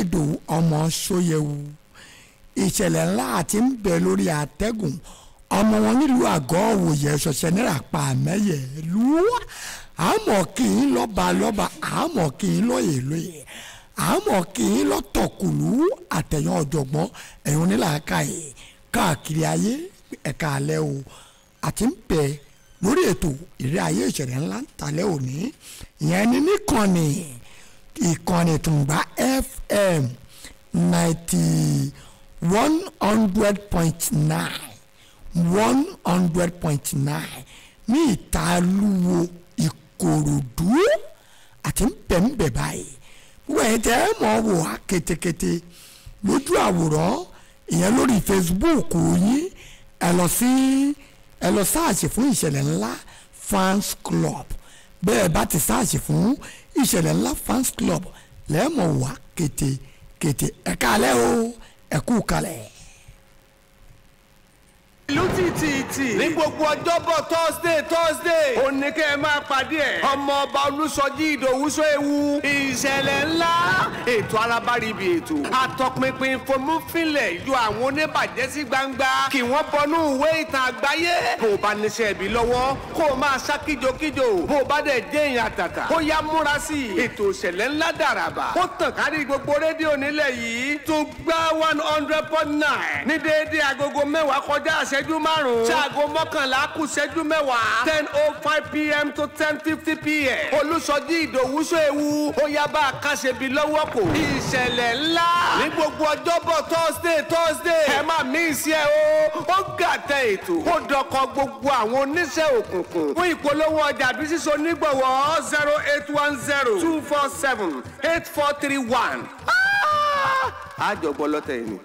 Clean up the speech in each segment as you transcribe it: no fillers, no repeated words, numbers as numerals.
Ìdòwú ọmọ Ṣóyẹwù. Ìṣẹ̀lẹ̀ ńlá àti ń bẹ lórí àtẹ́gùn ọmọ wọn nílùú àgọ́ òwòye ṣọṣẹ náírà pa àmẹ́yẹ lúwà. Àmọ́ kì í lọ́ba lọ́ba, àmọ́ kì í lóye lóye, àmọ́ kì í lọ́tọ̀kùlú àtẹ̀yàn ọ̀jọ̀gbọ́n ẹ̀yìn onílàákàyè káàkiri ayé. Ẹ̀ka alẹ́ o, àti ń bẹ lórí ètò ìrírí ayé ìṣẹ̀lẹ̀ ńlá ń talẹ́ òní. Ìyẹn ní níkànnì ìkànnì Tùngbà FM 91.9, 100.9 ní Ìtàlúwo Ìkòròdú àti ń bẹ̀ ń bẹ̀ báyìí. Gbogbo ẹ̀yin tẹ́ ẹ mọ̀ wò á ketekete lójú àwòrán ìyẹn lórí Facebook yín, ẹ lọ sí ẹ lọ sáàsì fún Ìṣẹ̀lẹ̀ Ńlá Fans Club. Bẹ́ẹ̀ bá ti sáàsì fún Ìṣẹ̀lẹ̀ Ńlá Fans Club lẹ́ẹ̀mọ̀ wá ketekete. Ẹ káalẹ́ o, ẹ kú kalẹ̀. Ìlú tìtìtì ní gbogbo ọjọ́bọ̀ Thursday ó ní kẹ́ ẹ máa pàdé ẹ̀. Ọmọ ọba Olúsọjí Ìdòwú Ṣóyẹwù, ìṣẹ̀lẹ̀ ńlá, ètò arábáríbi, ètò àtọpinpin fomúfilẹ̀ yọ àwọn oníbàjẹ́ sí gbangba kí wọ́n bọnú ìwé ìtàn àgbáyé. Bó o bá níṣẹ́ ibi lọ́wọ́ kó o máa ṣá kíjokíjo, bó o bá dẹ̀ jẹ́ èèyàn àtàtà ó yá múra sí i. Ètò ìṣẹ̀lẹ̀ ńlá dàràbà ó tàn kárí gbogbo rédíò nílẹ̀ yìí tó gbá 100.9 ní déédéé agogo 10 kọjá ìṣẹ́jú 5 ṣaago 11 kù ìṣẹ́jú 10, 10:05 p.m. to 10:50 p.m. Olúsọjí Ìdòwú Ṣóyẹwù ó yá bá a kàṣe bí lọ́wọ́ kò. Ìṣẹ̀lẹ̀ ńlá ní gbogbo ọjọ́bọ̀ Thursday ẹ má mí sí ẹ o. Ó gàtẹ ètò ó dọkọ gbogbo àwọn oníṣẹ́ òkùnkùn. Fún ìpolówó ọjà bí sísọ onígbọ̀wọ́ 0810 247 8431. Àjọgbọ́ lọ́tẹ̀ yìí ni.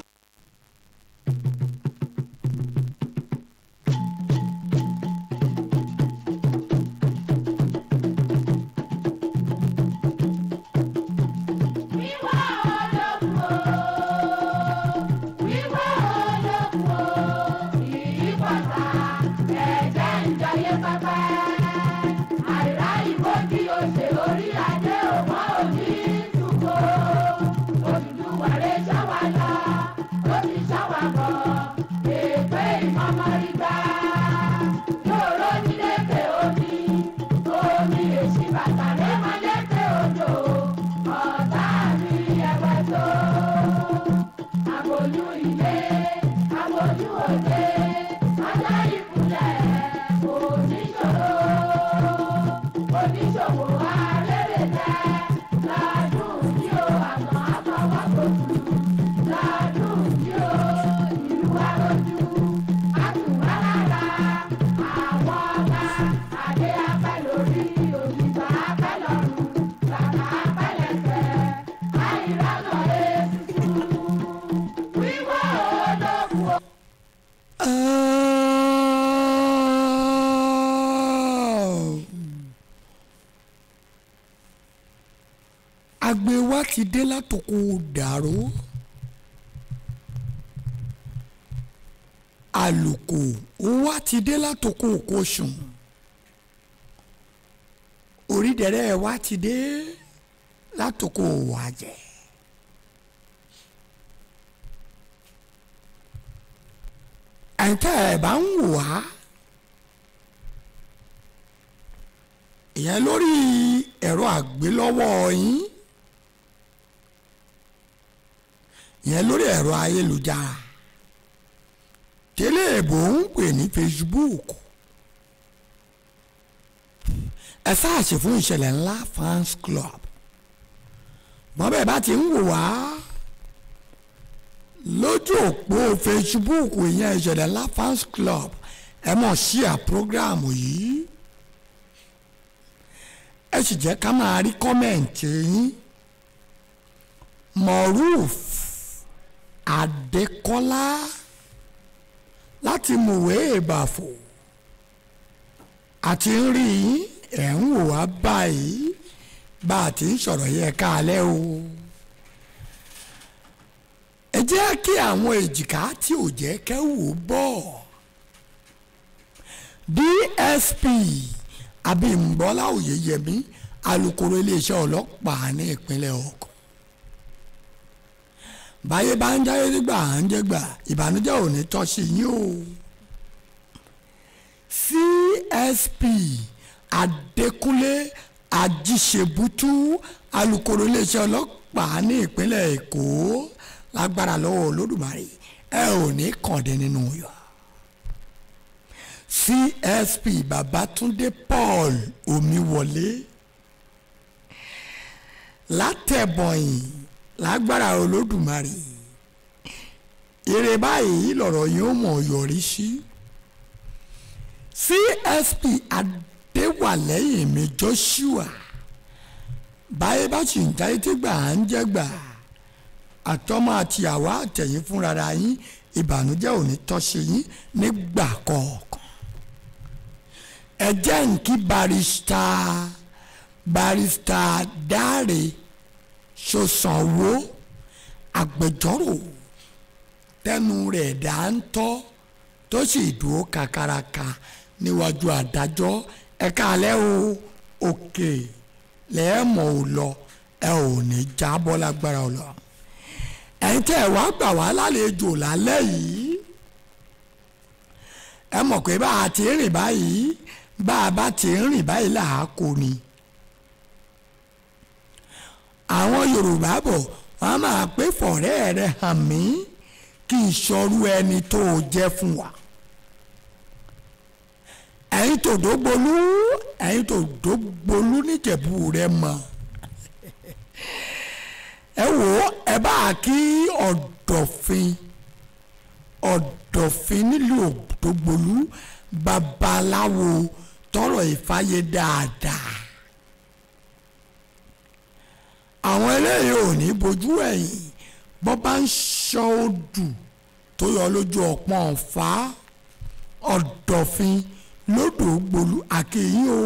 Agbe wa ti dé látòkò dàrú, àlùkò wa ti dé látòkò kòsùn, orídẹ̀rẹ̀ wa ti dé látòkò wàjẹ́. Ẹ̀ńtẹ́ ẹ̀ bá ń wò wá ìyẹn lórí ẹ̀rọ àgbélọ́wọ́ yín, ìyẹn lórí ẹ̀rọ ayélujára tẹ́lẹ̀ èbò ń pè ní Facebook, ẹ sáàsì fún Ìṣẹ̀lẹ̀ Ńlá Fans Club. Bọ́bẹ̀ bá ti ń wò wá lójú òpó Facebook ìyẹn Ìṣẹ̀lẹ̀ Ńlá Fans Club, ẹ mọ̀ ṣíà prógráàmù yìí, ẹ sì jẹ́ ká máa rí kọ́mẹ̀ǹtì yín. Moruf Adékọ́lá láti Mùwé Ìbàfò àti ń rí yín, ẹ̀ ń wò wá báyìí bá a ti ń sọ̀rọ̀ yẹ káalẹ́ o. Ẹ jẹ́ kí àwọn èjìká tí ò jẹ́ kẹ́wù bọ̀. DSP Abímbọ́lá Oyèyẹmí, alukoro iléeṣẹ́ ọlọ́pàá ní ìpínlẹ̀ Ògùn. Báyé bá ń jáyé nígbà à ń jẹ́gbà, ìbànújẹ́ ò ní tọ́ sí yín o. CSP Adékúnlé Ajíṣebútú, alukoro iléeṣẹ́ ọlọ́pàá ní ìpínlẹ̀ Èkó, lágbára lọ́wọ́ Olódùmarè ẹ ò ní kàndé nínú yọ. CSP Babátúndé Paul Omiwọlé látẹ̀bọ̀yìn, lágbára Olódùmarè ire báyìí lọ̀rọ̀ yóò mọ̀ yọrí sí. CSP Adéwàlẹ́yìnmí Joshua, báyé bá sì ń jáyé tí gbà á ń jẹ́ gbà, àtọmọ àti àwa àtẹ̀yìn fúnra yín, ìbànújẹ́ ò ní tọ́ sí yín nígbà kọ̀ọ̀kan. Ẹ jẹ́ ń kí barista Dáre Ṣósanwó, agbẹjọ́rò tẹnu rẹ̀ dáńtọ́ tó sì dúró kakaraka níwájú adájọ́. Ẹ káalẹ́ o, òkè lẹ́ẹ̀mọ̀ ò lọ, ẹ ò ní jábọ́ lágbára ò lọ. Ẹ̀yin tẹ́ ẹ wá gbà wá lálejò lálẹ́ yìí, ẹ mọ̀ pé bá a ti rìn báyìí, bá a bá ti rìn báyìí là á kó ni. Àwọn Yorùbá bọ̀, wọ́n máa pé fọ̀rẹ́ rẹ hàn mí kí n sọrú ẹni tó o jẹ́ fún wa. Ẹ̀yin tó dógbolú, ẹ̀yin tó dógbolú níjẹ̀bú rẹ mọ̀. Ẹ wò ó, ẹ bá a kí ọ̀dọ̀fin ọ̀dọ̀fin nílùú Òdògbolú, babaláwo tọrọ ìfàyè dáadáa. Àwọn eléyìí ò ní bojú ẹ̀yìn bọ́ bá ń ṣọ́ odù tó yọ lójú ọ̀pọ̀n ọ̀fà. Ọ̀dọ̀fin lódògbolú, àkèyìn o,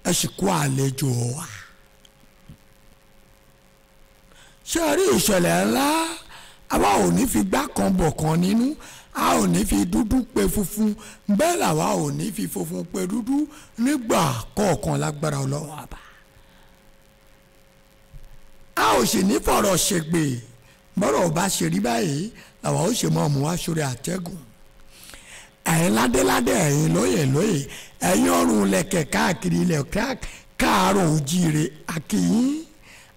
ẹ sì kó àlejò wa. Ṣé ẹ rí ìṣẹ̀lẹ̀ ńlá? Àwa ò ní fi gbá kan bọ̀ kan nínú, a ò ní fi dúdú pe funfun, bẹ́ẹ̀ làwa ò ní fi funfun pe dúdú nígbà kọ̀ọ̀kan lágbára Ọlọ́run àbá. A ò sì ní fọ̀rọ̀ ṣègbè, bọ́rọ̀ ò bá ṣe rí báyìí làwa ó ṣe mọ́ ọmọ wa sórí àtẹ́gùn. Ẹ̀yin ládéládé, ẹ̀yin lóyè lóyè, ẹ̀yin ọ̀run lẹ̀kẹ̀ káàkiri ilẹ̀ káàárọ̀ òjíire, àkìyín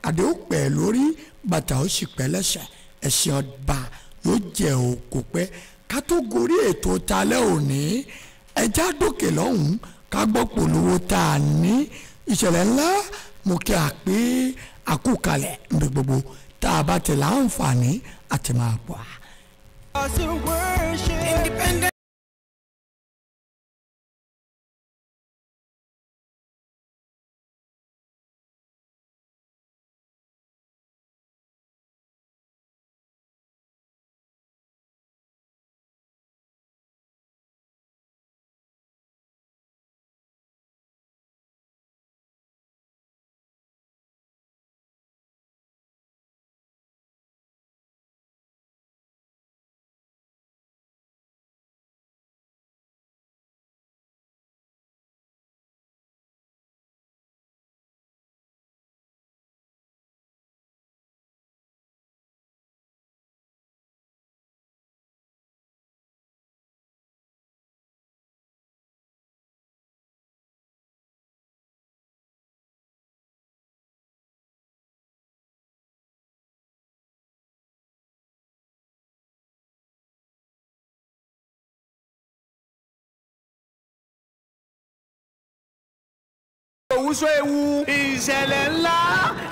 àdéhùn pẹ̀ lórí bàtà ó sì pẹ́ lẹ́sẹ̀, ẹ̀sìn ọba yóò jẹ́ òkú pẹ́. Ká tó gorí ètò talẹ́ òní, ẹja dókè lọ́hùn-ún ká gbọ́ polówó tá a ní. Ìṣẹ̀lẹ̀ ńlá mo kí a pé àkúkalẹ̀ níbi gbogbo tá a bá ti láǹfààní àti máa pọ̀. Independent. Òwúṣọ ewu ìṣẹ̀lẹ̀ ńlá,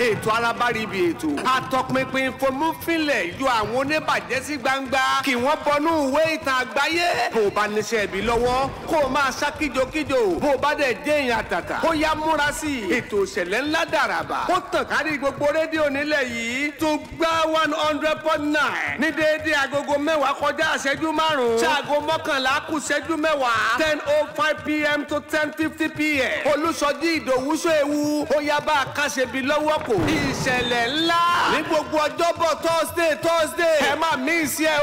ètò arábáríbi ètò àtọpinpin fomúfilẹ̀ yọ àwọn oníbàjẹ́ sí gbangba kí wọ́n bọnú ìwé ìtàn àgbáyé. Bó o bá níṣẹ́ ibi lọ́wọ́ kó o máa ṣá kíjokíjo, bó o bá dẹ̀ jẹ́ èèyàn àtàtà ó yá múra sí i. Ètò ìṣẹ̀lẹ̀ ńlá dàràbà ó tàn kárí gbogbo rédíò nílẹ̀ yìí tó gbá 100.9 ní déédéé agogo 10 kọjá ìṣẹ́jú 5 ṣaago 11 kù ìṣẹ́jú 10, 10:05 pm to 10:50 pm. Olùsọjí Ìdòwúṣọ ewu ó yá bá a kàṣe bí lọ́wọ́ kò. Ìṣẹ̀lẹ̀ ńlá ní gbogbo ọjọ́bọ̀ Thursday ẹ má mí sí ẹ o.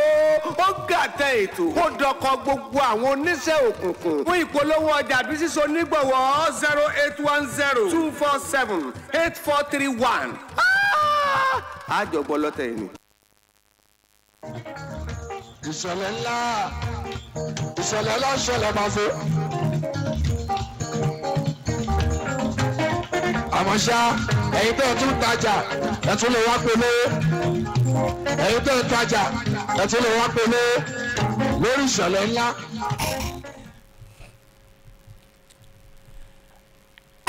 Ó gàtẹ ètò ó dọkọ gbogbo àwọn oníṣẹ́ òkùnkùn. Fún ìpolówó ọjà bí sísọ onígbọ̀wọ́ 0810 247 8431. Àjọgbọ́ lọ́tẹ̀ yìí ni. Ìṣẹ̀lẹ̀ ńlá, ìṣẹ̀lẹ̀ ńlá ṣẹlẹ̀ máa fo. Àmọ́ ṣá, ẹ̀yin tẹ́ ẹ tún tajà, ẹ tún lè wá polówó. Ẹ̀yin tẹ́ ẹ tajà, ẹ tún lè wá polówó lórí ìṣẹ̀lẹ̀ ńlá.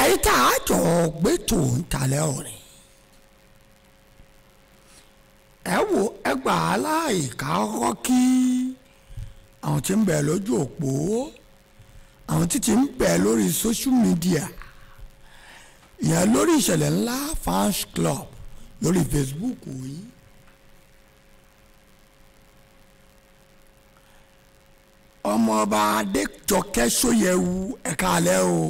Ẹ̀yin tá a jọ gbé tó ń talẹ̀ ọ̀rẹ́. Ẹ wo ẹgbà aláìka kọ́kọ́ kí àwọn tí ń bẹ lójú òpó, àwọn tí ti ń bẹ lórí social media, ìyẹn lórí ìṣẹ̀lẹ̀ ńlá fans club lórí Facebook yìí. Ọmọọba Adéjọkẹ́ Ṣóyẹ̀wù, ẹ̀ka alẹ́ o.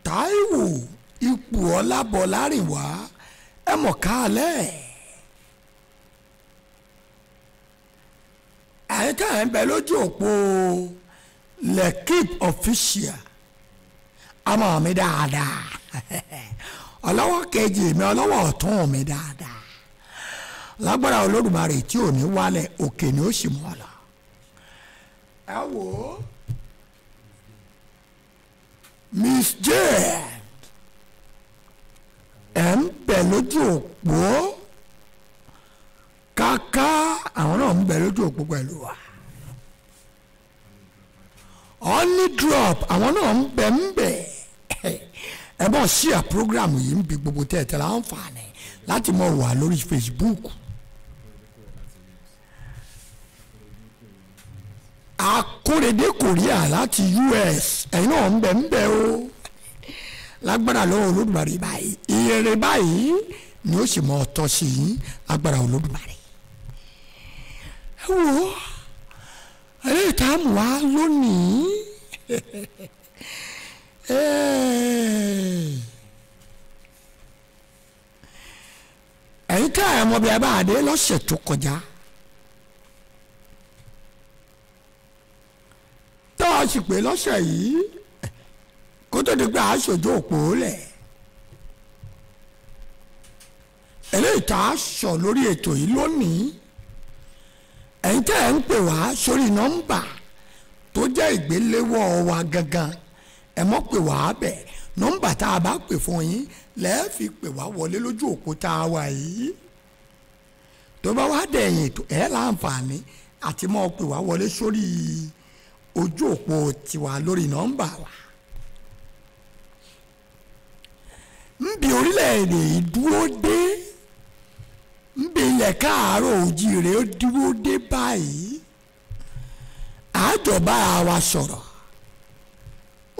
Táíwò ipò Ọlábọlárìnwá, ẹ mọ̀ káalẹ́. Àyíká ẹ̀ ń bẹ lójú òpó Lekip official, ọmọ mi dáadáa, ọlọ́wọ́ kejì mi, ọlọ́wọ́ ọ̀tún mi dáadáa, lágbára Olódùmarè tí ò ní wálẹ̀, òkè ni ó sì mọ́ ọ lọ. Ẹ wò ó, Miss Jane ẹ̀ ń bẹ lójú òpó kàkà, àwọn náà ń bẹ lójú òpó pẹ̀lú wa. Honey drop, àwọn náà ń bẹ ń bẹ. Ẹ bọ́ ṣíà program yìí ń bi gbogbo tẹ̀tẹ̀ láǹfààní láti mọ̀ wà lórí Facebook. Akórèdé Korea láti US, ẹ̀yin náà ń bẹ ń bẹ o. Lágbára lọ́wọ́ Olódùmarè báyìí, ìrere báyìí ni ó sì mọ ọ̀tọ̀ sí yín lágbára Olódùmarè. Ẹ wo eléyìí tá a mú wá lónìí. Ẹ̀yin tá ẹ̀ mọ̀ bí ẹ bá dé lọ́sẹ̀ tó kọjá, tá a sì pé lọ́sẹ̀ yìí kó tó di pé aṣojú òpó lẹ̀, eléyìí tá a sọ lórí ètò yìí lónìí. Ẹ̀yin tẹ́ ẹ̀ ń pè wá sórí nọ́mbà tó jẹ́ ìgbéléwọ́ wa gangan, ẹ mọ́ pè wá bẹ̀. Nọ́mbà tá a bá pè fún yín lẹ́ẹ̀ fi pè wá wọlé lójú òpó tá a wà yìí. Tó bá wá dẹ̀yìn ètò, ẹ̀ láǹfààní àti mọ́ pè wá wọlé sórí ojú òpó tiwa lórí nọ́mbà wa. Nbi orílẹ̀-èdè yìí dúró dé, nbi ilẹ̀ káàárọ̀ òjíire ó dúró dé báyìí. Àjọba wa sọ̀rọ̀,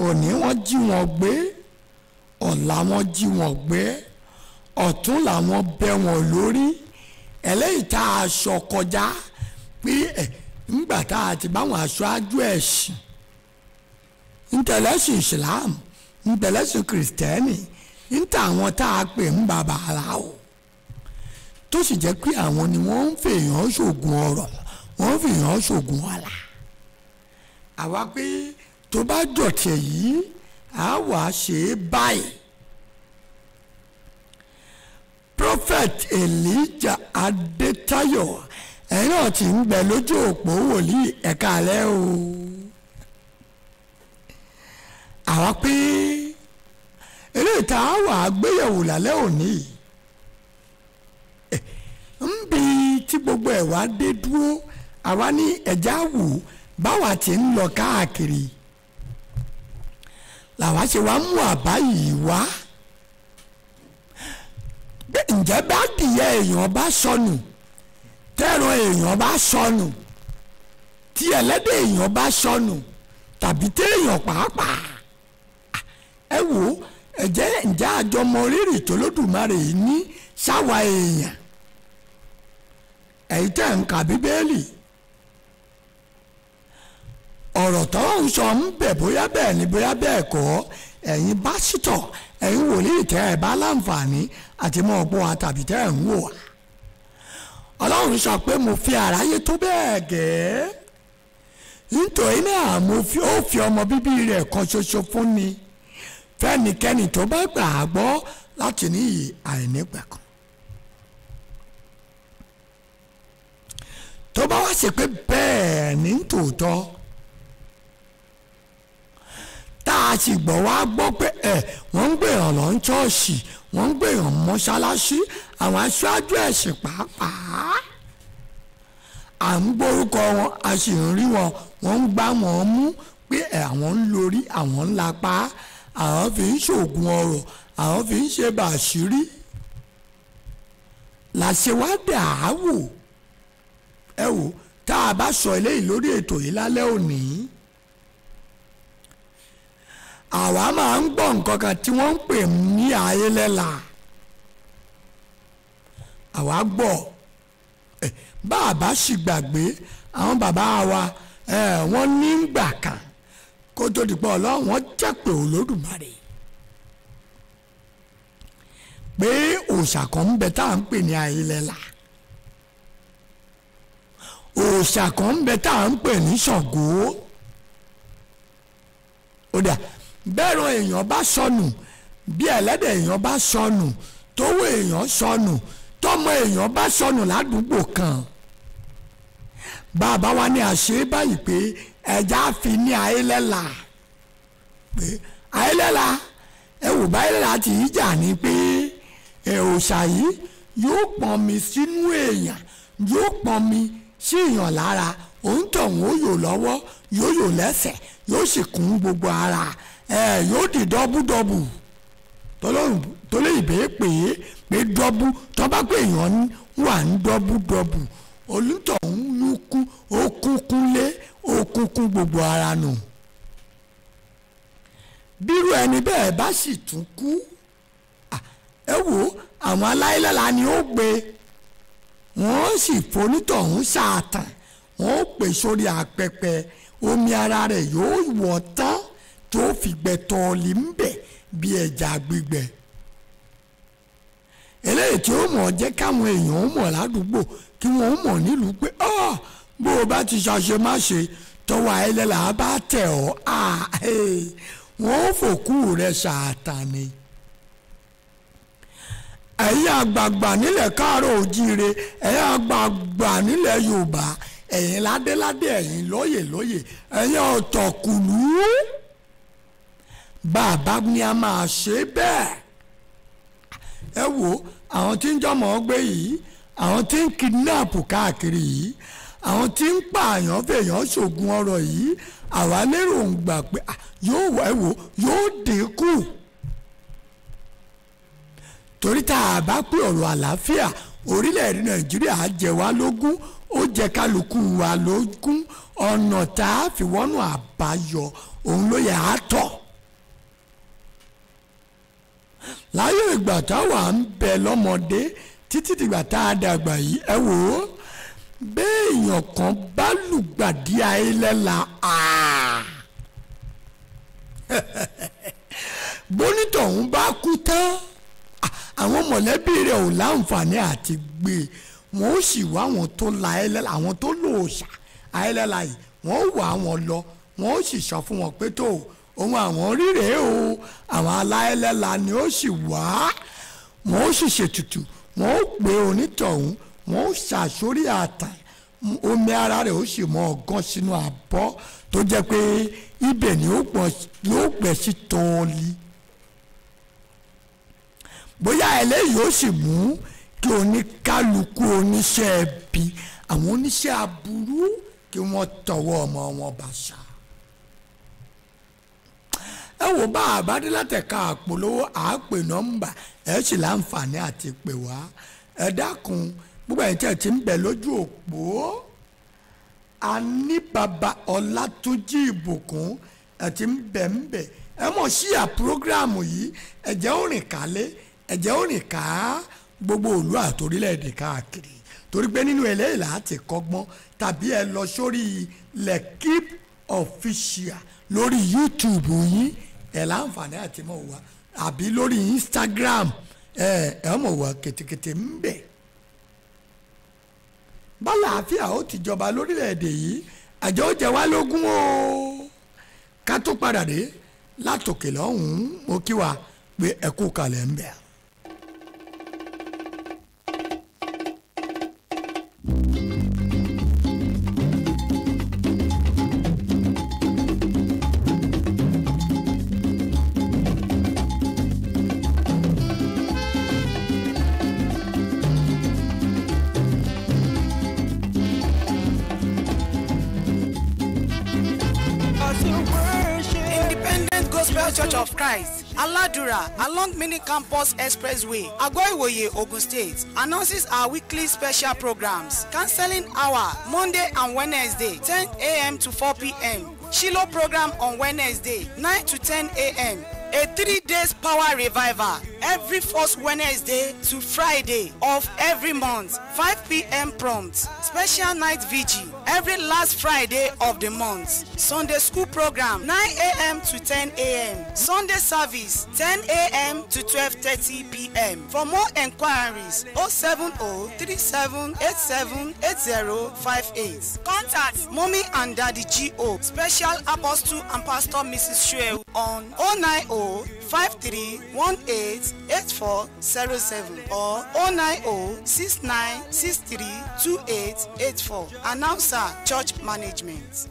òní wọ́n jí wọn gbé, ọ̀la wọ́n jí wọn gbé, ọ̀tún làwọn bẹ́ wọn lórí. Ẹlẹ́yìí tá a sọ kọjá pé ẹ̀ ńgbà tá a ti báwọn aṣáájú ẹ̀sìn, ntẹ̀lẹ́sìn Islam, ntẹ̀lẹ́sìn Kìrìsìtẹ́nì, níta àwọn tá a pè ń bàbá ara o, tó sì jẹ́ pé àwọn ni wọ́n ń fèèyàn ṣògùn ọ̀rọ̀, wọ́n ń fèèyàn ṣògùn ọ̀la. Àwa pé tó bá dọ̀tẹ̀ yìí, á wà ṣe é báyìí. Prophet Elijah Adétáyọ̀, ẹ̀yin náà ti ń bẹ lójú òpó wòlíì, ẹ̀ka alẹ́ o. Àwa pé eléyìí tá a wà gbéyẹ̀wò lálẹ́ òní ń bi tí gbogbo ẹ̀ wá dé dúró, àwa ní ẹ̀já wò báwa ti ń lọ káàkiri làwa ṣe wá mú àbá yìí wá. Ǹjẹ́ bá dìyẹ èèyàn bá sọnù, tẹ́ran èèyàn bá sọnù, tí ẹlẹ́dẹ̀ èèyàn bá sọnù, tàbí téèyàn pàápàá, ẹ wò ó, ẹ̀jẹ̀ ǹjẹ́ àjọmọ rírì tó Lódùmarè yìí ní sáwa èèyàn. Ẹ̀yin tẹ́ ń ka Bíbélì, ọ̀rọ̀ tó ń sọ ń bẹ̀ bóyá bẹ́ẹ̀ ni bóyá bẹ́ẹ̀ kọ́, ẹ̀yin pásítọ̀, ẹ̀yin wòlíì tẹ́ ẹ bá láǹfààní àti mọ́ ọgbọ́n wa tàbí tẹ́ ẹ̀ ń wò wá. Ọlọ́run sọ pé mo fi àráyé tó bẹ́ẹ̀ gẹ́, nítorí náà mo fi ó fi ọmọ bíbí rẹ̀ kan ṣoṣo fún ni, fẹ́nikẹ́ni tó bá gbà á gbọ́ láti ní ìyè àìnípẹ̀kun. Tó bá wá ṣe pé bẹ́ẹ̀ ní tòótọ́, tá a sì gbọ́ wá gbọ́ pé ẹ̀ wọ́n ń gbèyàn lọ ní ṣọ́ọ̀ṣì, wọ́n ń gbèyàn mọ́ṣáláṣí, àwọn aṣáájú ẹ̀sìn pàápàá à ń gbórúkọ wọn, a sì ń rí wọn, wọ́n ń gbá wọn mú pé àwọn ń lórí, àwọn ń lapá, àwọn fi ń ṣoògùn ọrọ̀, àwọn fi ń ṣe bàṣírí. Làṣẹ wá dà á wò. Ẹ wò, tá a bá sọ eléyìí lórí ètò yìí lálẹ́ òní, àwa máa ń gbọ́ nǹkan kan tí wọ́n ń pè ní ayélẹ́la. Àwa gbọ́ bá a bá sì gbàgbé àwọn bàbá wa, wọ́n ní gbà kan kó tó di pé Ọlọ́run wọ́n jẹ́ pé Olódùmarè pé òòṣà kan ń bẹ tá à ń pè ní ayélẹ́la, òòṣà kan ń bẹ tá à ń pè ní Ṣàngó. Ó dà bẹ́ẹ̀rọ èèyàn bá sọnù, bí ẹlẹ́dẹ̀ èèyàn bá sọnù, tówó èèyàn sọnù, tọmọ èèyàn bá sọnù ládùúgbò kan, bàbá wa ní àṣẹ báyìí pé ẹja fi ní ayélẹ́la, pé ayélẹ́la ẹ wò bá ayélẹ́la ti í jà ní pé òòṣà yìí yóò pọn mi sínú èèyàn, yóò pọn mi sí èèyàn lára, òun tọ̀hún ó yò lọ́wọ́, yóò yò lẹ́sẹ̀, yóò sì kún gbogbo ara, yóò di dọ́búdọ́bù. Tọ́lọ́ ìbéè pé pé dọ́bú tọ́ba pé èèyàn wà ní dọ́búdọ́bù, olùtọ̀hún ló kú, ó kúnkún lé, ó kúnkún gbogbo ara nù. Bírú ẹni bẹ́ẹ̀ bá sì tún kú, ẹ wò, àwọn aláìlẹ́la ni ó gbé, wọ́n sì fonítọ̀hún ṣàtàn, wọ́n ó pè sórí apẹpẹ, omi ara rẹ̀ yóò wọ̀ tán tó fi gbẹ tọ́ọ̀lì ń bẹ̀ bí ẹja gbígbẹ. Eléyìí tí ó mọ̀ jẹ́ káwọn èèyàn mọ̀ ládùúgbò, kí wọ́n mọ̀ nílùú pé bó o bá ti ṣàṣe má ṣe tọwọ́ ayélujára bá tẹ̀ ọ́, wọ́n ó fòkú rẹ̀ ṣàtàn ni. Ẹ̀yin àgbààgbà nílẹ̀ káàárọ̀ òjíire, ẹ̀yin àgbààgbà nílẹ̀ Yorùbá, ẹ̀yin ládéládé, ẹ̀yin lóyè lóyè, ẹ̀yin ọ̀tọ̀kùlú, bàbá ni a máa ṣe bẹ́ẹ̀. Ẹ wo àwọn tí ń jọmọ̀ gbé yìí, àwọn tí ń kidnap káàkiri yìí, àwọn tí ń pààyàn fèèyàn ṣògùn ọrọ̀ yìí, àwa lérò ń gbà pé yóò ẹ wò yóò dínkù. Torí tá a bá pé ọ̀rọ̀ àlàáfíà orílẹ̀-èdè Nàìjíríà jẹ wá lógún, ó jẹ kálukú wa lógún, ọ̀nà tá a fi wọ́nà àbáyọ òun ló yẹ á tọ̀. Láyé ìgbà táwa ń bẹ lọ́mọdé títí dìgbà tá a dàgbà yìí, ẹ wò ó, béèyàn kan bá lùgbàdì ayélẹ́la, bónítọ̀hún bá kú tán, àwọn mọ̀lẹ́bí rẹ̀ ò láǹfààní àti gbé, wọ́n ó sì wá àwọn tó la ayélẹ́la, àwọn tó lò òòṣà ayélẹ́la yìí, wọ́n ó wá wọn lọ, wọ́n ó sì sọ fún wọn pé tó ohun àwọn rírè o, àwọn aláìlẹ́la ni ó sì wá, wọ́n ó sì ṣètùtù, wọ́n ó gbé onítọ̀hún, wọ́n ó ṣàṣórí àtàn, omi ara rẹ̀ ó sì mọ ọgán sínú abọ́ tó jẹ́ pé ibẹ̀ ni ó gbẹ sí tọ́ọ̀lì. Bóyá eléyìí ó sì mú kí oníkálukú oníṣẹ́ ẹbí, àwọn oníṣẹ́ aburú kí wọ́n tọwọ́ ọmọ wọn bàṣà. Ẹ wò, bá a bá dé látẹ̀ka àpolówó, àápè nọ́mbà, ẹ sì láǹfààní àti pè wá. Ẹ dákun, gbogbo ẹ̀yin tí ẹ ti ń bẹ lójú òpó, a ní bàbá Ọlátúnjí Ìbùkún, ẹ ti ń bẹ ń bẹ, ẹ mọ̀ sí à prógráàmù yìí, ẹ jẹ́ ó rìn kálé, ẹ jẹ́ ó rìn ká gbogbo ìlú àtòrílẹ̀-èdè káàkiri, torí pé nínú eléyìí láti kọ́gbọ́n. Tàbí ẹ lọ sórí Lekip Official lórí YouTube yín, ẹ láǹfààní àti mọ̀ wá, àbí lórí Instagram, ẹ mọ̀ wá kètèkètè ń bẹ̀. Bálàáfíà ó ti jọba lórílẹ̀‐èdè yìí, àjọ ó jẹ wá lógún o. Ká tó padà dé látòkè lọ́hùn-ún, mo kí wa pé ẹ kú kalẹ̀ ń bẹ̀. Church of Christ, Aladura, along Mini Campus Expressway, Ago-Iwoye, Ogun State, announces our weekly special programs. Counseling hour, Monday and Wednesday, 10 a.m. to 4 p.m. Shiloh program on Wednesday, 9 to 10 a.m. A 3 days power revival every first Wednesday to Friday of every month, 5 p.m. prompt. Special night vigil every last Friday of the month. Sunday school program 9 a.m. to 10 a.m. Sunday service 10 a.m. to 12:30 p.m. For more enquiries, 070 3787 8058. Contact Mommy and Daddy G.O. Special Apostle and Pastor Mrs. Shuewu on 090 5318 8407 or 090 6963 2884. Announcer, Church Management.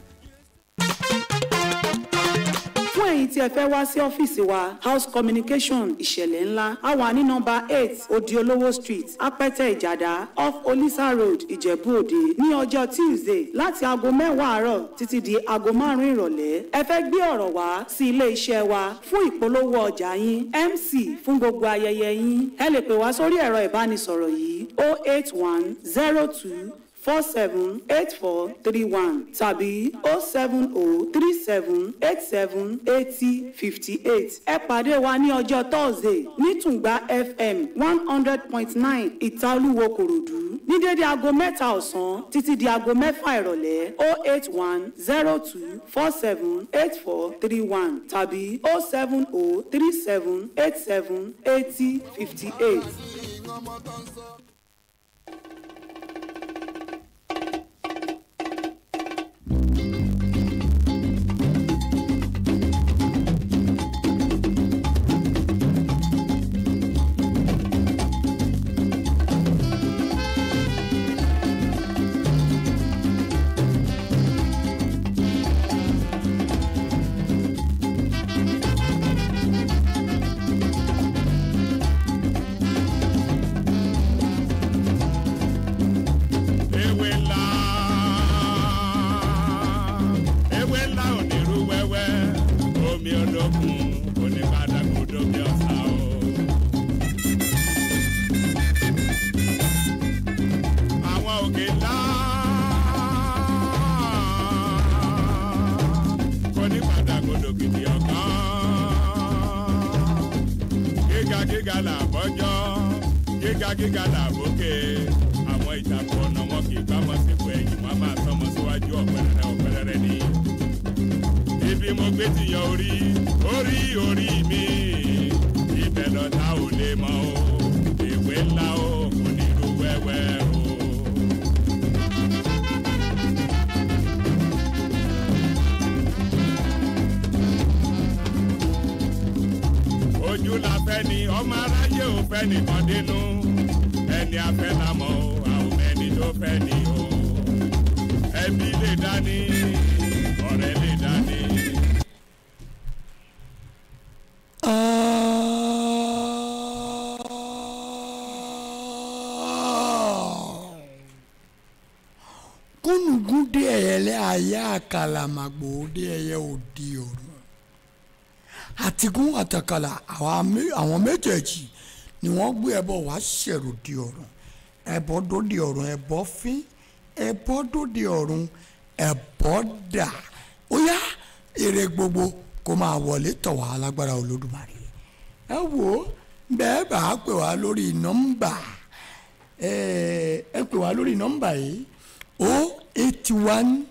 Fún ẹ̀yin tí ẹ fẹ́ wá sí ọ́fíìsì wa, House Communication, Ìṣẹ̀lẹ̀ Ńlá, a wà ní nọ́mbà 8 Odiolowo Street, Apẹ́tẹ̀ Ìjàdá, off Olisa Road, Ìjẹ̀bú Òde, ní ọjọ́ Tuesday láti aago 10 àárọ̀ títí di aago 5 ìrọ̀lẹ́. Ẹ fẹ́ gbé ọ̀rọ̀ wá sí ilé iṣẹ́ wa fún ìpolówó ọjà yín, MC fún gbogbo ayẹyẹ yín, ẹ lè pè wá sórí ẹ̀rọ ìbánisọ̀rọ̀ yìí: 081 02 47 84 31 tàbí 070 37 87 80 58. Ẹ pàdé wa ní ọjọ́ Thursday ní Tùngbà FM 100.9, Ìtaolúwo, Kòròdú, ní dédé aago 3 ọ̀sán títí di aago 6 ìrọ̀lẹ́: 081 02 47 84 31 tàbí 070 37 87 80 58. Ewé ńlá, ewé ńlá onírú wẹ́wẹ́, omi olókun onípadàgbòdo bí ọ̀sà o. Àwọn òkè ńlá onípadàgbòdo gidi ọ̀gán. Gíga gíga là bọ́jọ́, gíga gíga là bókè. Àwọn ìtàkùn ọ̀nà wọn kì í bá wọn sípò ẹ̀yìn, wọn máa tọ́mọ síwájú ọ̀pẹ̀rẹ̀rẹ̀ ọ̀pẹ̀rẹ̀rẹ̀ ni. Ibi mo gbé ti yan orí orí orí mi, ibẹ̀ lọ́tà ò lè mọ̀ o. Ìwé ńlá o, kò ní irú wẹ́wẹ́ o. Ojú la fẹ́ ni ọmọ aráyé ò fẹ́ nìkan dínú, ẹni afẹ́ la mọ̀ o, àwọn ẹni tó fẹ́ ni o. Ẹbí lè dání, ọ̀rẹ́ lè dání. Kúnùgún dé ẹyẹlé ayé, àkàlàmàgbò dé ẹyẹ òde ọ̀run. Àtìgún àtàkàlà, àwọn méjèèjì ni wọ́n gbé ẹbọ wá ṣẹ̀rù di ọ̀run. Ẹbọ dóde ọ̀run, ẹbọ fín. Ẹbọ dóde ọ̀run, ẹbọ dà. Ó yá, èrè gbogbo kó máa wọlé tọ̀ wá lágbára Olódùmarè. Ẹ wò ó, bẹ́ẹ̀ bá a pè wá lórí nọ́mbà, ẹ pè wá lórí nọ́mbà yìí: 081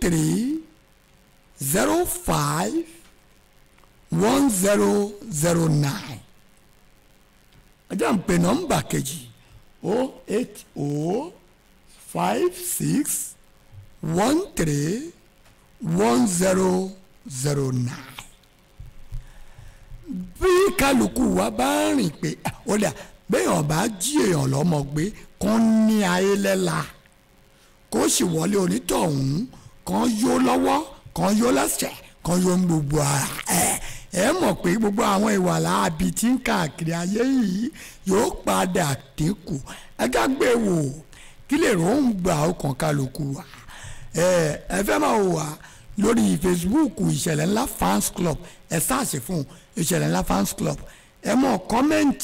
13 05 1009. Ẹ jẹ́ n pè nọ́mbà kejì: 080 56 13 1009. Bí kálukú wa bá rìn pé ó dà, béèyàn bá jí èèyàn lọ́mọ gbé kán ní ayé lẹ́la, kó sì wọlé onítọ̀hún, kán yó lọ́wọ́, kán yó lẹ́sẹ̀, kán yó ń gbogbo ara. Ẹ mọ̀ pé gbogbo àwọn ìwà láabi tí ń káàkiri ayé yìí yóò padà dínkù. Ẹ ká gbé wò kí lè rò ń gbà ọkàn kálukú wa. Ẹ fẹ́ máa wò wá Lórí Facebook Ìṣẹ̀lẹ̀ Ńlá Fans Club, ẹ sáàsì fún Ìṣẹ̀lẹ̀ Ńlá Fans Club, ẹ mọ̀ comment,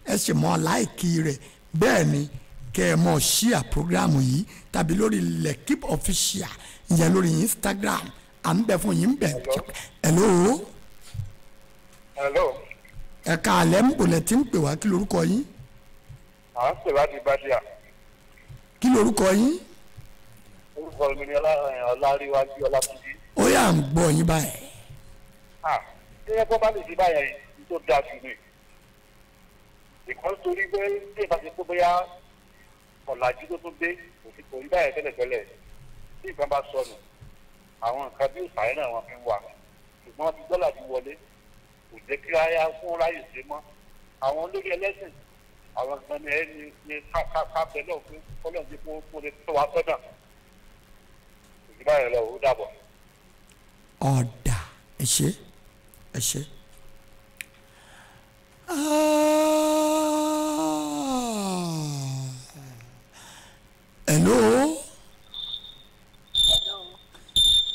ẹ sì mọ̀ like rẹ̀. Bẹ́ẹ̀ ni kẹ́ ẹ mọ̀ share program yìí, tàbí lórí Lekip Official, ìyẹn lórí Instagram, à ń bẹ fún yín bẹ. Hello. Hello. Ẹ̀ka àlẹ́ ń bòlẹ̀ tí ń pè wá, kí lorúkọ yín? À ń pè láti Bádíà. Kí lorúkọ yín? Orúkọ mi ni Ọláríwájú Ọlátúnjí. Ó yà ń gbọ́ yín báyìí. Ṣé ẹ kọ́ bá lè ṣe báyẹn tó dáa jù ni? Ìkan torí pé tí ìbá ṣe pé bóyá ọ̀làjú tó tún dé kò rí báyẹn tẹ́lẹ̀tẹ́lẹ̀. Tí nǹkan bá sọnù, àwọn nǹkan bí òsàlẹ̀ náà wọ́n fi ń wà. Ṣùgbọ́n ti dọ́là ti wọlé, kò jẹ́ kí ráyà fún ráyè ṣe mọ́. Àwọn olórí ẹlẹ́sìn, àwọn gan ni ẹni ní ká bẹ náà fún kọ́lọ́ọ̀dé tí kò lè tó wa sọ́nà. Kò sí báyẹn lọ, ó dàbọ̀. Ọ̀dà, ẹ ṣé, ẹ ṣé. Hello.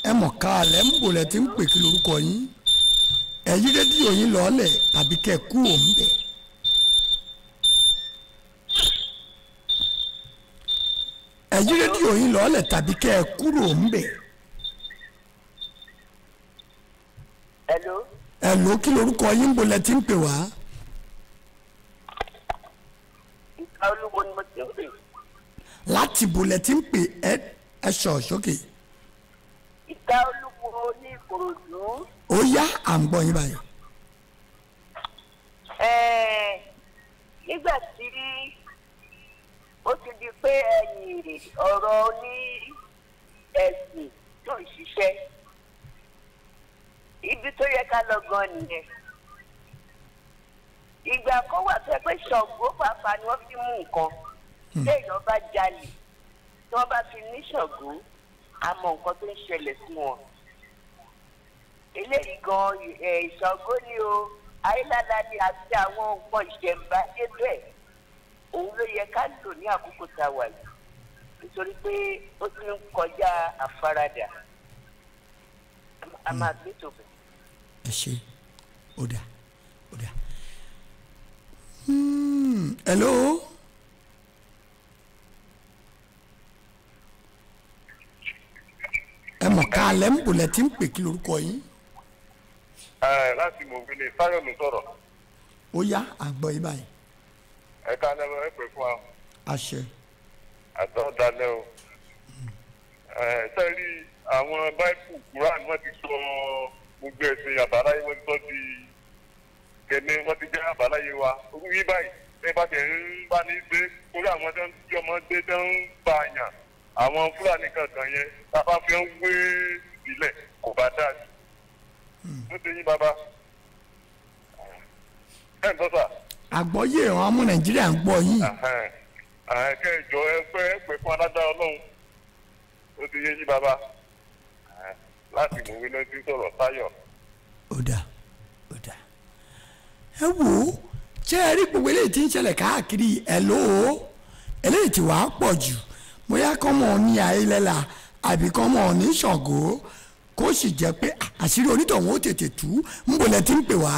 Ẹ mọ̀ ká alẹ́ ń bòlẹ̀ tí ń pè, kí lorúkọ yín? Ẹ yí rédíò yín lọ́ọ̀lẹ̀ tàbí kẹ́ ẹ kú òun bẹ̀. Ẹ yí rédíò yín lọ́ọ̀lẹ̀ tàbí kẹ́ ẹ kúrò ń bẹ̀. Hello. Hello, kí lorúkọ yín, ń bolẹ̀ tí ń pè wá? Ìka Olúwo ni mo ti ń pè. Láti bolẹ̀ tí ń pè, ẹ sọ̀ sókè. Ìka Olúwo ní Ìkòròdú. Ó yá, à ń gbọ́ yín báyìí. Nígbà tí ó ti di pé ẹ̀yìn ọ̀rọ̀ ní ẹ̀sìn tó ń ṣiṣẹ́, ibi tó yẹ ká lọ gan nìyẹn. Ìgbà kan wà tó yẹ pé Ṣàngó pàápàá ni wọ́n fi mú nǹkan. Téèyàn bá jalè, tí wọ́n bá fi ní Ṣàngó, a mọ nǹkan tó ń ṣẹlẹ̀ sí wọn. Eléyìí gan Ṣàngó ni o, ayélujára ni àti àwọn nǹkan ìṣẹ̀ǹbáyé bẹ́ẹ̀, òun ló yẹ ká lò ní àkókò tá a wà yìí, nítorí pé ó ti ń kọjá àfaradà. A máa gbé tòbí. Ẹ ṣe, ó dà, ó dà. Hello. Ẹ mọ̀ ká alẹ́ ń bòlẹ̀ tí ń pè, kí lorúkọ yín? Láti mòwe ni Sáyọ̀ ló sọ̀rọ̀. Ó yá, à ń gbọ́ yín báyìí. Ẹ ká lẹ́wọ̀, ẹ pè fún wa. Àṣẹ. Àtọ́dálẹ́ o. Sẹ́rí àwọn báìbù, Kúrán, wọ́n ti sọ gbogbo ẹ̀sìn àbáláyé, wọ́n ti sọ di kẹ́ni, wọ́n ti jẹ́ àbáláyé wa. Ogún yí báyìí, ẹ bá tẹ̀ ń bá ní gbé kórí àwọn tó ń tí ọmọ gbé tó ń pa àyàn, àwọn Fúlàní kankan yẹn, tá a bá fi ń wé ìbílẹ̀ kò bá dáa jù. Ló ti yín bàbá. Ẹ̀ ń tọ́ sà. Àgbọ́yé àwọn ọmọ Nàìjíríà ń gbọ́ yín. Kẹjọ, ẹ pẹ́, ẹ pẹ́ fún adájọ́ Ọlọ́run. Ó ti yé yín bàbá. Láti mòwe ló ti sọ̀rọ̀, Táyọ̀. Ó dà, ó dà. Ẹ wò ó, ṣé ẹ rí gbogbo eléyìí tí ń ṣẹlẹ̀ káàkiri ẹ̀ lóo, eléyìí tí wàá pọ̀ jù, bóyá kọ́mọ ní ayélujára àbí kọ́mọ ní Ṣàngó, kó sì jẹ́ pé àṣírí onítọ̀hún ó tètè tú. Ń bolẹ̀ tí ń pè wá?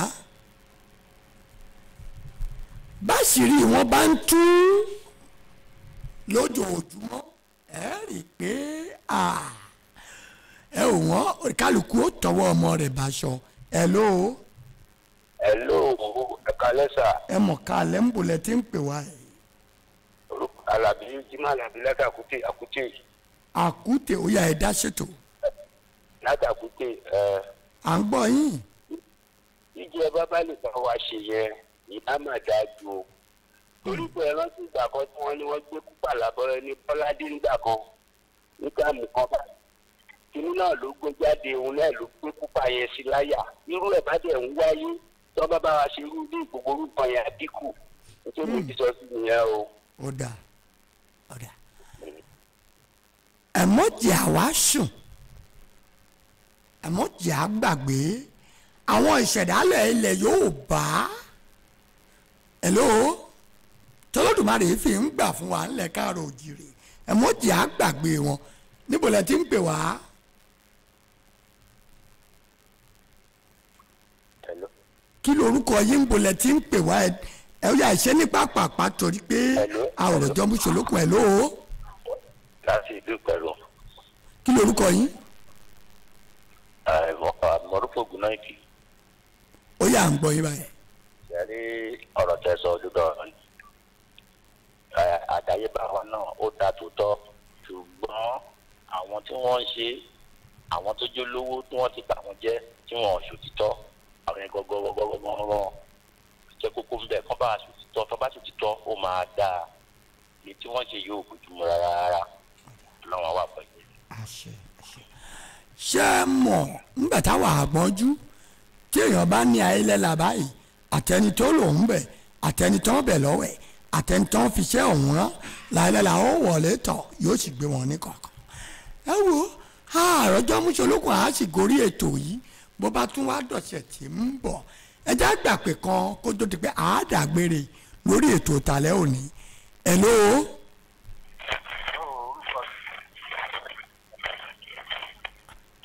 Báṣìírí wọn bá ń tú lójoojúmọ́, ẹ rí i pé ẹ ò wọ́n, kálukú ó tọwọ́ ọmọ rẹ̀ báṣọ. Ẹ ló. Hello, ẹ kálẹ́ sà. Ẹ mọ̀ ká alẹ́, ń bolẹ̀ tí ń pè wá yìí? Alábí Jimá Alábí láti Àkútè, Àkútè. Àkútè, ó yá, ẹ dá ṣètò. Láti Àkútè ẹ. À ń gbọ́ yín. Ìjẹ bábá lè bá wa ṣe yẹn, ìbá mà dáa ju o. Torí pé ẹ rántí ìgbà kan tí wọ́n ní wọ́n gbé kúpà lábọ́rẹ́ ní Bọ́ládé nígbà kan, nígbà mú kan bá. Kinní náà ló gbé jáde, òun náà ló gbé kúpà yẹn sí láyà. Irú ẹ̀ bá dẹ̀ ń wáyé, tí wọ́n bá bá wa ṣe irú ní gbogbo orúkọ yẹn àdínkù. Nítorí ìsọ sí nìyẹn o. Ó dáa, ó dáa. Ẹ̀mọ́jì àwa sùn, ẹ̀mọ́jì àgbàgbé àwọn ìṣẹ̀dálẹ̀ ilẹ̀ Yorùbá. Hello, tọ́lọ́dúnmarè fi ń gbà fún wa ńlẹ̀ káàrọ̀ òjìrè, ẹ̀mọ́jì àgbàgbé wọn. Níbo lẹ ti ń pè wá? Kí lorúkọ yín ń bolẹ̀ tí ń pè wá? Ẹ ó yà ṣe ní pápápá torí pé àwòrán jọ mùsùlùkùn ẹ̀ lóo. Láti ìlú Ìpẹ̀rù. Kí lorúkọ yín? Mọ̀rúfò Gùnáìkì. Ó yà ń gbọ́ yín báyìí. Ṣé ọ̀rọ̀ tẹ́ sọ dúdú ọ̀rọ̀ ni? Àdáyébá wa náà ó da tòótọ́, ṣùgbọ́n àwọn tí wọ́n ń ṣe, àwọn tó jó lówó tí wọ́n ti bà wọ́n jẹ́, tí wọ́n ò ṣòtítọ́, àwọn yẹn gọ́gọ́gọ́gọ́gọ́ jẹ́ kókó ń bẹ̀ kán bá ṣòtítọ́, tó bá ṣòtítọ́ ó máa dáa. Èyí tí wọ́n ṣe yóò bójúmu rárá rárá. Ọlọ́run wà pẹ̀lú. Ṣé ẹ mọ̀ nígbà táwa àgbọ́njú tí èèyàn bá ní ayélujára báyìí, àtẹni tó lòún bẹ̀, àtẹni tó ń bẹ̀ lọ́wẹ̀, àtẹni tó ń fiṣẹ́ ọ̀hún rán láìlẹ́la ó wọlé tọ̀ yóò sì gbé wọn ní kọ̀ọ̀kan. Ẹ wo àròjọ mùsùlùkùn á sì gorí ètò yìí bó bá tún wá dọ̀sẹ̀ tí ń bọ̀. Ẹ já gbà pé kan kó tó di pé àádágbére lórí ètò ìtàlẹ́ òní. Hello.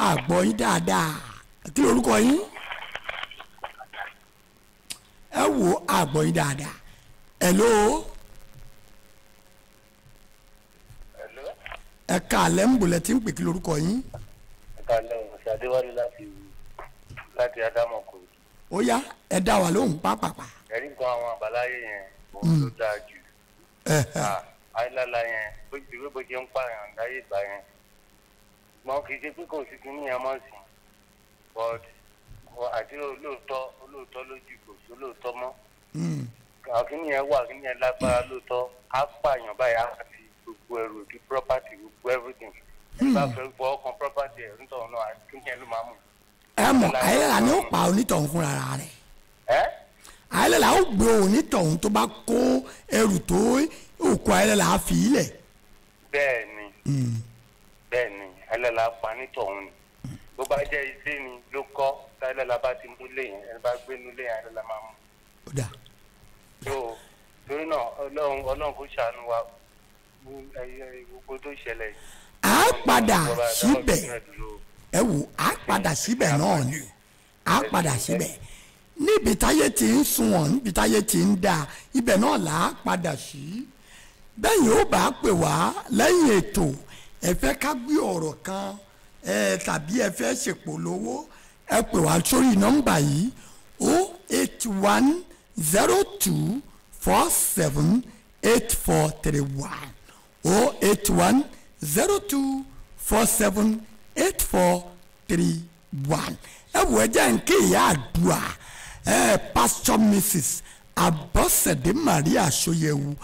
Àgbọ̀ yín dáadáa, kí lorúkọ yín? Ẹ wo àgbọ̀ yín dáadáa. Hello. Ẹ káalẹ́, ń bolẹ̀ tí ń pè, kí lorúkọ yín? Ẹ káalẹ́ o, ṣe Adéwálé láti Ádámọ̀ kò. Ó yá, ẹ dá wa lóhùn pápápá. Ẹ̀rí nǹkan àwọn àbáláyé yẹn òun ló dáa jù. Àìlàlà yẹn bó ti wé bó ṣe ń pààyàn láyé ìgbà yẹn. Ṣùgbọ́n kì í ṣe pé kò sí kinní yẹn mọ́ sí. But àti olóòótọ́ olóòótọ́ lójú kò sí olóòótọ́ mọ́. Kíní yẹn wà, kíní yẹn lágbára lóòótọ́, á pààyàn báyìí, á fi gbogbo ẹrù di property, gbogbo everything. Ẹ bá fẹ́ fọwọ́ kan property ẹ̀ nítorí náà, kíní yẹn ló máa mú. Ẹ mọ̀ ayélujára ni ó pa onítọ̀hún fúnra rẹ̀. Ayélujára ó gbé onítọ̀hún tó bá kó ẹrù tó òkú ayélujára fi ilẹ̀. Bẹ́ẹ̀ni bẹ́ẹ̀ni, ayélujára pa onítọ̀hún ni. Bó bá jẹ́ ilé ni ló kọ́, ayélujára bá ti mú lé yẹn, ẹni bá gbé inú lé yẹn, ayélujára máa mú. Ó dà. Torí náà Ọlọ́run Ọlọ́run kò ṣàánú wa gbogbo tó ṣẹlẹ̀. A padà síbẹ̀, ẹ wò, a padà síbẹ̀ náà ni, a padà síbẹ̀ níbi táyé ti ń sunwọ̀n, níbi táyé ti ń da, ibẹ̀ náà là á padà sí. Bẹ́ẹ̀ yóò bá pè wá lẹ́yìn ètò, ẹ fẹ́ ká gbé ọ̀rọ̀ kan ẹ tàbí ẹ fẹ́ ṣèpolówó, ẹ pè wá sórí nọ́mbà yìí: 081 02 47 84 31, 081 02 47 84 31. Ẹ wò, ẹ jẹ́ n kí ìyá àdúrà ẹ, Pastor Mrs. Abọ́sẹ̀dé Maria Ṣóyẹ̀wò,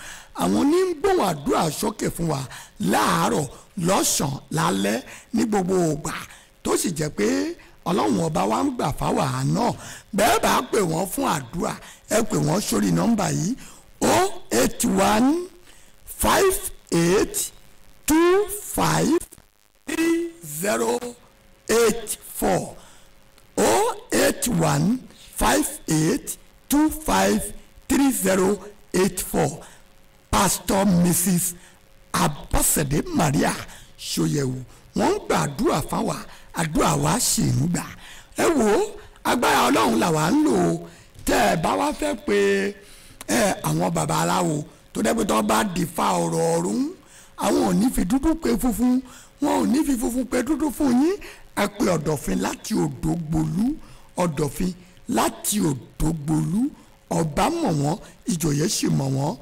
àwọn onígbòhùn àdúrà sókè fún wa láàárọ̀, lọ́sàn-án, lálẹ́, ní gbogbo ògbà, tó sì jẹ́ pé Ọlọ́run ọba wa ń gbà fáwa náà. Bẹ́ẹ̀ bá pè wọ́n fún àdúrà, ẹ pè wọ́n sórí nọ́mbà yìí: 081 58 25 30 84, 081 58 25 30 84. Pastor Mrs. Abọ́sẹ̀dé Maria Ṣóyẹ̀wò, wọ́n ń gbàdúrà fáwa, àdúrà wa sì ń gbà. Ẹ wo, agbára Ọlọ́run làwa ń lò ó. Tẹ́ ẹ bá wá fẹ́ pé ẹ àwọn baba aláwo tó dẹ́pẹ́ tó bá di fa ọ̀rọ̀ ọ̀run, àwọn ò ní fi dúdú pé funfun, wọn ò ní fi funfun pé dúdú fún yín. Ẹ pé Ọ̀dọ̀fin láti Òdògbolú, Ọ̀dọ̀fin láti Òdògbolú, ọba mọ̀ wọ́n, ìjòyè sì mọ̀ wọ́n,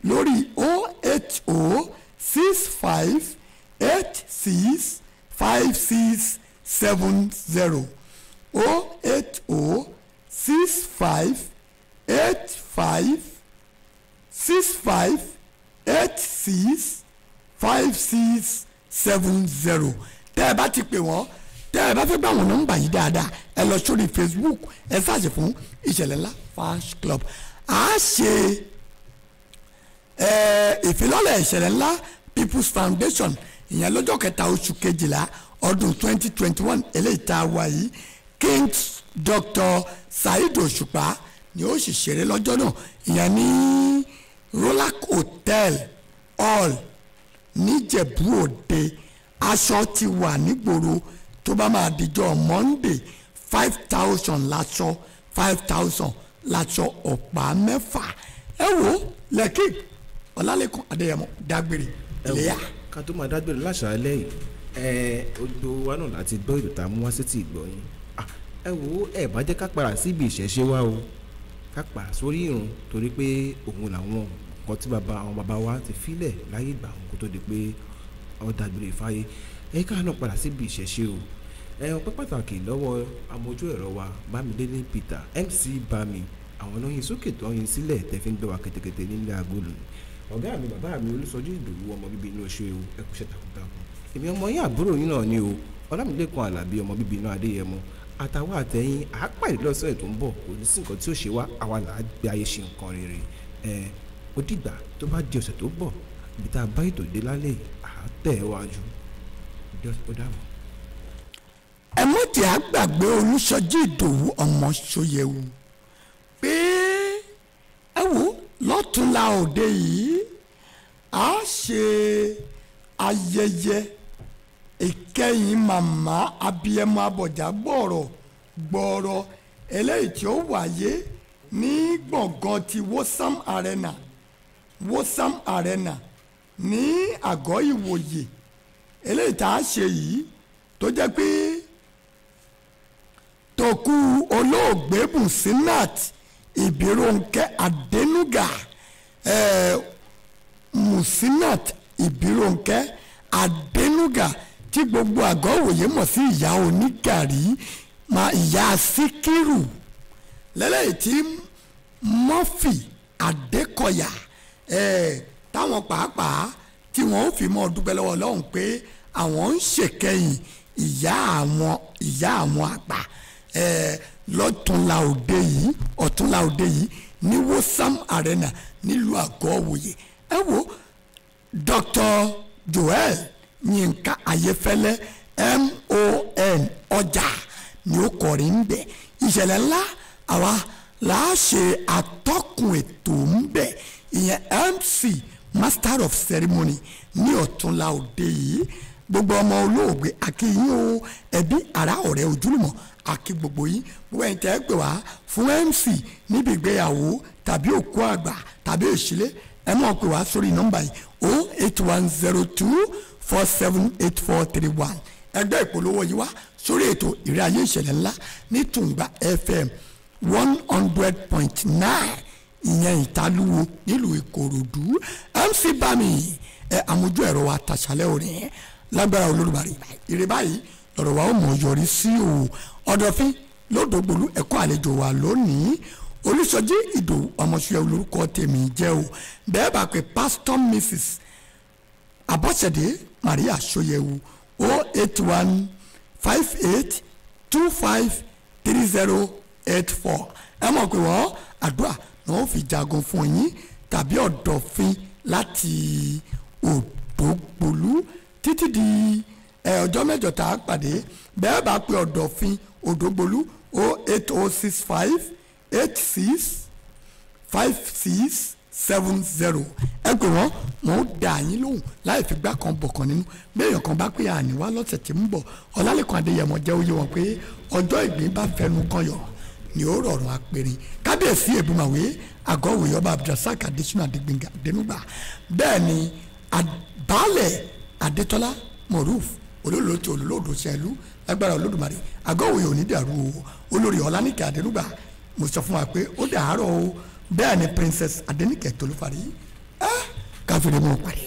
lórí 080 65 86 56 70, 080 65 85 65 86 56 70. Tẹ́ ẹ bá ti pè wọ́n, tẹ́ ẹ bá fẹ́ gbà wọ́n nọ́mbà yìí dáadáa, ẹ lọ sórí Facebook, ẹ ṣáàṣì fún Ìṣẹ̀lẹ̀ Ńlá Fans Club. A ṣe ìfilọ́lẹ̀ Ìṣẹ̀lẹ̀ Ńlá People's Foundation, ìyẹn lọ́jọ́ 3 oṣù 12 ọdún 2021 eléyìí tá a wà yìí. King Dr. Saheed Òṣùpá ni ó sì ṣeré lọ́jọ́ náà, ìyẹn ní Rolac Hotel Hall níjẹ̀bú Òde. Aṣọ ti wà nígboro, tó bá máa dijọ́ Monday, 5,000 láṣọ, 5,000 láṣọ ọ̀pá 6. Ẹ wo lẹ́kì Ọlálẹ́kan Adéyẹmọ dágbére léyà. Ká tó máa dágbére láṣàálẹ̀ yìí, ẹ odò wa náà láti gbọ́ ètò tá a mú wá sí ti ìgbọ̀yìn. Ẹ wo, ẹ bá jẹ́ ká padà síbi ìṣẹ̀ṣe wa o, ká padà sórí ìrun, torí pé òun làwọn nǹkan tí bàbá àwọn bàbá wa ti filẹ̀ láyé ìgbà àwọn kó tó di pé ó dágbére fáyé. Ẹ ká náà padà síbi ìṣẹ̀ṣe o. Ẹ ọpẹ́ pàtàkì lọ́wọ́ amójú ẹ̀rọ wa Bámidélé Peter MC Bami, àwọn lóyin sókè tó yin sílẹ̀ tẹ́ fi ń gbé wa kẹ̀tẹ̀kẹ̀tẹ̀ nílé agolo. Ọ̀gá mi bàbá mi Olúsọjí Ìdòwú ọmọ bíbí inú oṣù ewu, ẹ kúṣẹ́ takuntakun. Èmi ọmọ yín àbúrò yín náà ni o, Ọlámilẹ́kan Àlàbí ọmọ bíbí inú Adéyẹmọ. Àtàwọn àtẹ̀yìn àápàdé lọ́sẹ̀ tó ń bọ̀, kò ní sí nǹkan tí ó ṣe wá, àwa là á gbé ayé ṣe nǹkan rere. Ẹ ó dìgbà tó bá di ọ̀sẹ̀ tó bọ̀, ibi tá a bá ètò dé lálẹ́ yìí, à á tẹ̀ ẹ́ wájú. Ó dàbọ̀. Ẹ mọ̀ tí a gbàgbé Olúṣọjí Ìdòwú ọmọ Ṣóyẹ̀wù pé ẹ wò lọ́túnla òde yìí a ṣe ayẹyẹ ìkẹyìn màmá abiyẹmọ abọ̀já gbọ̀rọ̀ gbọ̀rọ̀ eléyìí tí ó wáyé ní gbọ̀ngàn ti Wosam Arena, Wosam Arena ní àgọ́ Ìwòyè. Eléyìí tá a ṣe yìí tó jẹ́ pé tòkú olóògbé Musinat Ìbírónkẹ́ Adénúgà, Musinat Ìbírónkẹ́ Adénúgà tí gbogbo àgọ́ Ìwòyè mọ̀ sí ìyá onígàrí ma ìyá Síkírù, lẹ́lẹ́yìí tí Murphy Adékọ̀yà táwọn pàápàá tí wọ́n ó fi mọ́ dúpẹ́ lọ́wọ́ Ọlọ́run pé àwọn ń ṣèkẹyìn ìyá àwọn àgbà lọ́túnla òde yìí, ọ̀túnla òde yìí ní Wosam Arena nílùú àgọ́ Ìwòyè. Ẹ wo Dr. Joel Yínká Ayéfẹ́lẹ́ MON ọjà ni ó kọrin ń bẹ̀. Ìṣẹ̀lẹ̀ ńlá àwa là á ṣe atọ́kùn ètò ń bẹ̀, ìyẹn MC Master of Ceremony ní ọ̀túnla òde yìí. Gbogbo ọmọ olóògbé akíyín o, ẹbí ará ọ̀rẹ́ ojúlùmọ̀ akí gbogbo yín. Gbogbo ẹ̀yin tẹ́ ẹ pè wá fún MC níbi ìgbéyàwó tàbí òkú àgbà tàbí ìṣílé, ẹ máa pè wá sórí nọ́mbà yìí 08102478431. Ẹgbẹ́ ìpolówó yìí wá sórí ètò ìrẹ́ ayé ìṣẹ̀lẹ̀ ńlá ní Tùngbà FM 100.9 ìyẹn Ìtàlúwo nílùú Ìkòròdú. MC Bami ẹ àmójú ẹ̀rọ wa tàṣálẹ̀ òní lágbára Olódùmarè ire báyìí lọ́rọ̀ wa ó mọ̀ yọrí sí o. Ọ̀dọ̀fín lódògbòlú ẹ̀kọ́ àlejò wa lónìí Olúṣọjí Ìdòwú ọmọṣúyẹ olórúkọ tèmi jẹ́ o. Bẹ́ẹ̀ bá pé Pastor Mrs. Abọ́sẹ̀dé Maria Ṣóyẹ̀wù 08158253084. Ẹ mọ̀ pé wọ́n àdúrà ni wọ́n fi jagun fún yín tàbí Ọ̀dọ̀fín láti Òdògbòlú títí di ọjọ́ mẹ́jọ tá a pàdé. Bẹ́ẹ̀ bá pé Ọ̀dọ̀fín Òdògbòlú 08065865670. Ẹ pè wọ́n, wọ́n ó dà yín lóhùn láì fi gbá kan bọ̀ kan nínú. Béèyàn kan bá pé àníwá lọ́sẹ̀ tí ń bọ̀, Ọlálẹ́kan Adéyẹmọ jẹ́ oyé wọn pé ọjọ́ ìgbín bá fẹnu kan yọ̀ ni ó rọrùn apẹ̀rin. Kábíyèsí Èbùmàwé Àgọ́wòye ọba Abdulrasaq Adésínà Adégbénga Adénúgbà, bẹ́ẹ̀ ni Baálẹ̀ Adétọ́lá Moruf olólùtì olólùdó sẹ́lú lágbára Olódùmarè. Àgọ́wòye ò ní dàrú o. Olórí Ọlánìkẹ́ Adénúgbà mo sọ fún wa pé ó dàárọ̀ o. Bẹ́ẹ̀ ni Princess Adéníkẹ́ Tolúfàrí káfíńdé mọ́ parí.